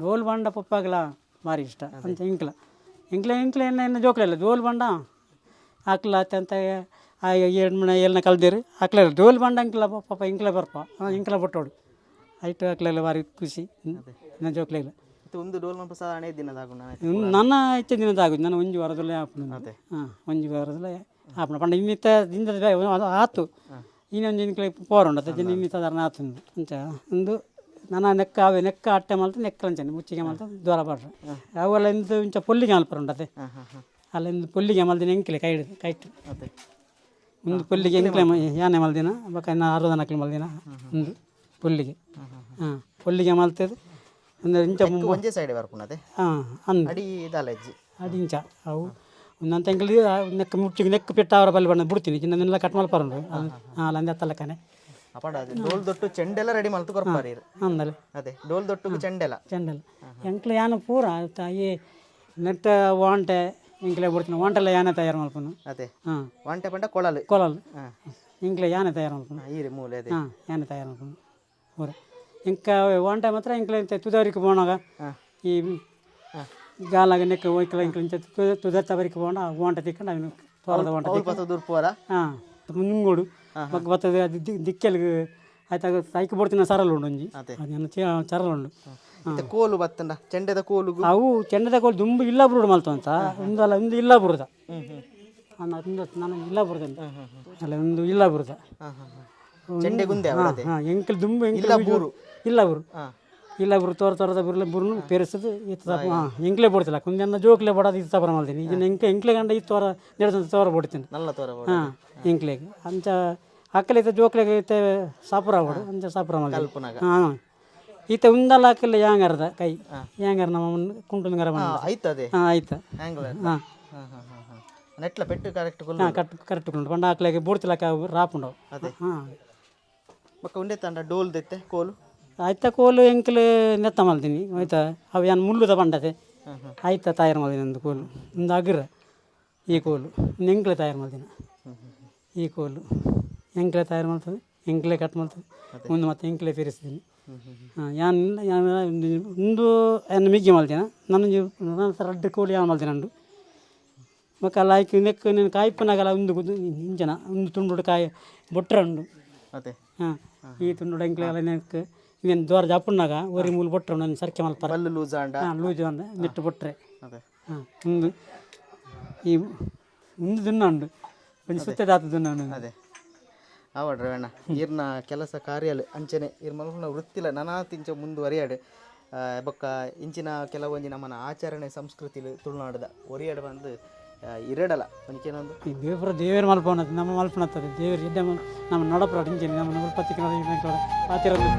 ಡೋಲ್ ಬಂಡ ಪಪ್ಪಾಗಲ ಭಾರಿ ಇಷ್ಟ ಅಂಚ ಇಂಕ್ಲ ಇಂಕ್ಲ ಇಂಕ್ಲ ಎನ್ನ ಎನ್ನ ಜೋಕ್ಲೆಲ್ಲ ಡೋಲ್ ಬಂಡ ಆಕ್ಲ ಅಂತ ಆ ಏಳು ಮಣ ಏಳ್ನ ಕಲ್ದಿರು ಆಕ್ಲ ಡೋಲ್ ಬಂಡ ಇಂಕ್ಲ ಪಾಪ ಇಂಕ್ಲ ಬರ್ಪ ಇಂಕ್ಲ ಬೊಟ್ಟೋಡು ಐಟು ಆಕ್ಲೆಲ್ಲ ಭಾರಿ ಖುಷಿ ನನ್ನ ಜೋಕ್ಲೆಲ್ಲ. ಒಂದು ಡೋಲ್ ಮಲ್ಪ ಸಾಧಾರಣ ದಿನದಾಗುಂಡು. ನನ್ನ ಹೆಚ್ಚು ದಿನದ ಆಗುದು ನಾನು ಒಂಜಿ ವಾರದಲ್ಲೇ ಆಪುಂಡು. ಹಾಂ, ಒಂಜಿ ವಾರದಲ್ಲೇ ಆಪುಂಡು ಪಂಡ ಇನ್ನಿತ್ತ ದಿನದ ಆತು ಇನ್ನೊಂದು ಇಂಕ್ಲೆ ಪೋರುಂಡು ಅತ್ತ ಜನ ಇನ್ನಿ ಸಾಧಾರಣ ಆತು ಅಂಚ. ಒಂದು ನನ್ನ ನೆಕ್ಕ ಅವೆ ನೆಕ್ಕ ಅಟ್ಟೆ ಮಲ್ತು ನೆಕ್ಕ ಅಂಚನೆ ಮುಚ್ಚಿಗೆ ಮಲ್ತು ದ್ವಾರ ಪಾಡ್ರೆ ಅವೆಲ್ಲ ಇಂದು ಇಂಚ ಪೊಲ್ಲಿಗೆ ಮಲ್ಪರ ಉಂಡತೆ. ಅಲ್ಲ ಇಂದು ಪೊಲ್ಲಿಗೆ ಮಲ್ದಿನ ಎಂಕ್ಲೆ ಕೈ ಕೈಟ್. ಅದೇ. ಒಂದು ಪೊಲ್ಲಿಗೆ ಎಂಕ್ಲೆ ಯಾನೆ ಮಲ್ದಿನ ಬೊಕ ಇನ್ನು ಆರು ದನಕ್ಲೆ ಮಲ್ದಿನ ಒಂದು ಪೊಲ್ಲಿಗೆ. ಹಾಂ, ಪೊಲ್ಲಿಗೆ ಮಲ್ತದು ಅಂದ್ರೆ ಇಂಚ. ಒಂಜೇ ಸೈಡ್ ಬರ್ಪುಂಡು ಅದೇ. ಹಾಂ, ಅಂದ್ ಅಡಿ ದಾಲ ಇಜ್ಜಿ. ಅಡಿ ಇಂಚ ಅವು ಒಂದಂತ ಎಂಕಲ್ ನೆಕ್ ಮುಚ್ಚಿಗೆ ನೆಕ್ ಪೆಟ್ಟಾವರ ಬಲ್ಲಿ ಬಣ್ಣ ಬಿಡ್ತೀನಿ ಚಿನ್ನ ಕಟ್ ಮಲ್ಪರಂಡು ಹಾಂ ಲಂದೆ ತಲಕನೆ. ಅಪಂಡ ಅದೇ ಡೋಲ್ ದೊಟ್ಟು ಚೆಂಡೆಲ ರೆಡಿ ಮಲ್ತು ಕೊರ್ಪಾರಿ. ಅಂದಲೆ. ಅದೇ ಡೋಲ್ ದೊಟ್ಟುಗು ಚೆಂಡೆಲ. ಚೆಂಡಲ್ ಎಂಕ್ಲ ಯಾನ ಪೂರ ಈ ನೆಟ್ಟ ವಾಂಟೆ ಎಂಕ್ಲೆ ಬಿಡ್ತೀನಿ, ವಾಂಟೆಲ್ಲ ಯಾನೆ ತಯಾರು ಮಲ್ಪನು. ಅದೇ. ಹಾಂ. ವಾಂಟೆ ಪಂಡ ಕೊಳಲು. ಕೊಲಲ್ ಎಂಕ್ಲೆ ಯಾನೆ ತಯಾರು ಮಲ್ಪನು. ಈರೆ ಮೂಲೆ ಅದೇ. ಹಾಂ, ಯಾನೆ ತಯಾರು ಮಲ್ಪನು ಪೂರ. ಇಂಕ ವಾಂಟೆ ಮಾತ್ರ ಎಂಕ್ಲೆ ತುದವರಿಗೆ ಪೋನಾಗ ಈ ಗಾಲಾಗ ನೆಕ್ಕ ಒಯ್ಕಲ ಇಂಕ್ಲ ಇಂಚ ತುದರ್ತ ಬರಿಕೆ ಪೋಂಡ ವಾಂಟೆ ತಿಕ್ಕಂಡು ಅವನು ತೋರದ ವಾಂಟೆ. ಅವ್ಲು ಪತ್ತ ದೂರ್ಪುವರ. ಹಾಂ, ಮುಂಗೋಡು ಬೊಕ್ಕ ಬತ್ತದ ಅದು ದಿಕ್ಕೆಲ್ಗ್ ಆಯ್ತಾಗ ಸೈಕ್ ಬೋಡ್ತಿನ ಸರಲು ಉಂಡು ಒಂಜಿ. ಅದೇ. ಅದು ಚರಲು ಉಂಡು. ಇತ್ತೆ ಕೋಲು ಬತ್ತಂಡ ಚೆಂಡೆದ ಕೋಲುಗು? ಅವು ಚೆಂಡದ ಕೋಲು ದುಂಬು ಇಲ್ಲ ಬುರುಡು ಮಲ್ತು ಅಂತ ಒಂದಲ್ಲ, ಒಂದು ಇಲ್ಲ ಬುರುದ ನಾನು, ಒಂದು ನಾನು ಇಲ್ಲ ಬುರುದ ಅಲ್ಲ, ಒಂದು ಇಲ್ಲ ಬುರುದ. ಹಾ ಹಾ ಹಾ, ಚೆಂಡೆ ಗುಂದೆ ಅವಳದೆ. ಹಾಂ, ಎಂಕಲ್ ದುಂಬು ಎಂಕಲ್ ಬೂರು. ಇಲ್ಲ ಬುರು. ಇಲ್ಲ ಬುರು ತೋರ ತೋರದ ಬುರ್ಲ ಬುರುನು ಪೆರೆಸದು ಇತ್ತು. ಹಾಂ, ಎಂಕ್ಲೆ ಬೋಡ್ತಿಲ್ಲ ಕುಂದೆನ್ನ ಜೋಕ್ಲೆ ಬೋಡೋದು ಇತ್ತು ಬರ ಮಲ್ತೀನಿ. ಈಗ ಎಂಕ ಎಂಕ್ಲೆ ಗಂಡ ಈ ತೋರ ನೆಡ್ದಂತ ತೋರ ಬೋಡ್ತೀನಿ. ನಲ್ಲ ತೋರ. ಹಾಂ, ಎಂಕ್ಲೆಗ್ ಅಂಚ ಅಕ್ಕಲೈತೆ ಜೋಕ್ಲೆಗ್ ಇತ್ತೆ ಸಾಪುರ ಆವಡು ಅಂಚ ಸಾಪುರ ಮಲ್ತೀನಿ. ಕಲ್ಪುನಗ. ಹಾಂ, ಈತ ಉಂದಲ ಹಾಕಲ್ಲ ಯಾಂಗರ್ದ ಕೈ ಯಾಂಗರ್ ನಮ್ಮ ಕುಂಟುಂಗರ. ಆಯ್ತದೆ. ಹಾಂ, ಆಯ್ತು. ಹ್ಯಾಂಗ್ಲ. ಹಾಂ. ಹಾ ಹಾ ಹಾ ಹಾ, ನೆಟ್ಲ ಪೆಟ್ಟು ಕರೆಕ್ಟ್ ಕೊಲ್ಲು. ಹಾಂ, ಕಟ್ ಕರೆಕ್ಟ್ ಉಂಟು ಪಂಡ ಹಾಕ್ಲೆಗ್ ಬೋಡ್ತಿಲಕ್ಕ ರಾಪುಂಡವು. ಅದೇ. ಹಾಂ. ಬೊಕ್ಕ ಉಂಡೆ ತಂಡ ಡೋಲ್ ದೆತ್ತೆ ಕೋಲು? ಆಯ್ತ, ಕೋಲು ಎಂಕಲ್ ನೆತ್ತ ಮಲ್ತೀನಿ ಆಯ್ತಾ. ಅವು ಏನು ಮುಳ್ಳುದ ಪಂಡತೆ ಆಯ್ತಾ ತಯಾರು ಮಲ್ದಿನ ಒಂದು ಕೋಲು, ಒಂದು ಅಗ್ರ. ಈ ಕೋಲು ಒಂದು ಎಂಕ್ಲೆ ತಯಾರು ಮಲ್ದಿನ. ಈ ಕೋಲು ಎಂಕ್ಲೆ ತಯಾರು ಮಲ್ತದೆ, ಎಂಕ್ಲೆ ಕಟ್ ಮಲ್ತದೆ ಒಂದು, ಮತ್ತೆ ಎಂಕ್ಲೆ ಪೇರಿಸ್ತೀನಿ. ಹಾಂ, ಯಾನ್ ಯಾನ್ ಒಂದು ಏನು ಮಿಗ್ಗಿ ಮಲ್ದಿನ ನನ್ನ ನನ್ನ ರಡ್ಡು ಕೋಲು ಯಾನ್ ಮಲ್ದಿನ ಉಂಡು. ಬೊಕ್ಕ ಲಾಯ್ಕ್ ನೆಕ್ ನೀನು ಕಾಯ್ಪನಾಗಲ್ಲ ಒಂದು ಇಂಚನ ಒಂದು ತುಂಡು ಕಾಯಿ ಬೊಟ್ರ ಉಂಡು. ಅದೇ. ಹಾಂ, ಈ ತುಂಡು ಎಂಕ್ಲೆ ನೆಕ್ ಇನ್ನೇನು ದ್ವಾರ ಜಾಪುಣ್ಣಾಗ ಒರಿ ಮೂಲು ಬೊಟ್ರೆ ನನ್ನ ಸರ್ಕೆ ಮಲ್ಪರ. ಬಲ್ಲು ಲೂಸ್ ಆಂಡ. ಹಾಂ, ಲೂಜು ಅಂದ ನೆಟ್ಟು ಬೊಟ್ರೆ. ಅದೇ. ಹಾಂ, ಒಂದು ಈ ಒಂದು ದುನ್ನ ಉಂಡು, ಒಂಜಿ ಸುತ್ತೆ ದಾತ ದುನ್ನ ಉಂಡು. ಅದೇ ಆವಡ್ರೆ ಅಣ್ಣ, ಈರ್ನ ಕೆಲಸ ಕಾರ್ಯಲು ಅಂಚನೆ ಇರ್ ಮಲ್ಪುನ ವೃತ್ತಿಲ ನಾನಾ ತಿಂಚ ಮುಂದುವರಿಯಾಡು. ಬೊಕ್ಕ ಇಂಚಿನ ಕೆಲವೊಂಜಿ ನಮ್ಮನ ಆಚರಣೆ ಸಂಸ್ಕೃತಿಲು ತುಳುನಾಡದ ಒರಿಯಾಡು ಬಂದು ಇರಡಲ ಒಂಜಿಕೇನೊಂದು. ಈ ದೇವ್ರ ದೇವೇರು ಮಲ್ಪವನದು ನಮ್ಮ ಮಲ್ಪನತ್ತದೆ ದೇವರು ಎಡ್ಡೆ ನಮ್ಮ ನಡಪುರ ಇಂಚಿನ ನಮ್ಮ ಉಲ್ಪತ್ತಿನ ಪಾತಿರೋದು.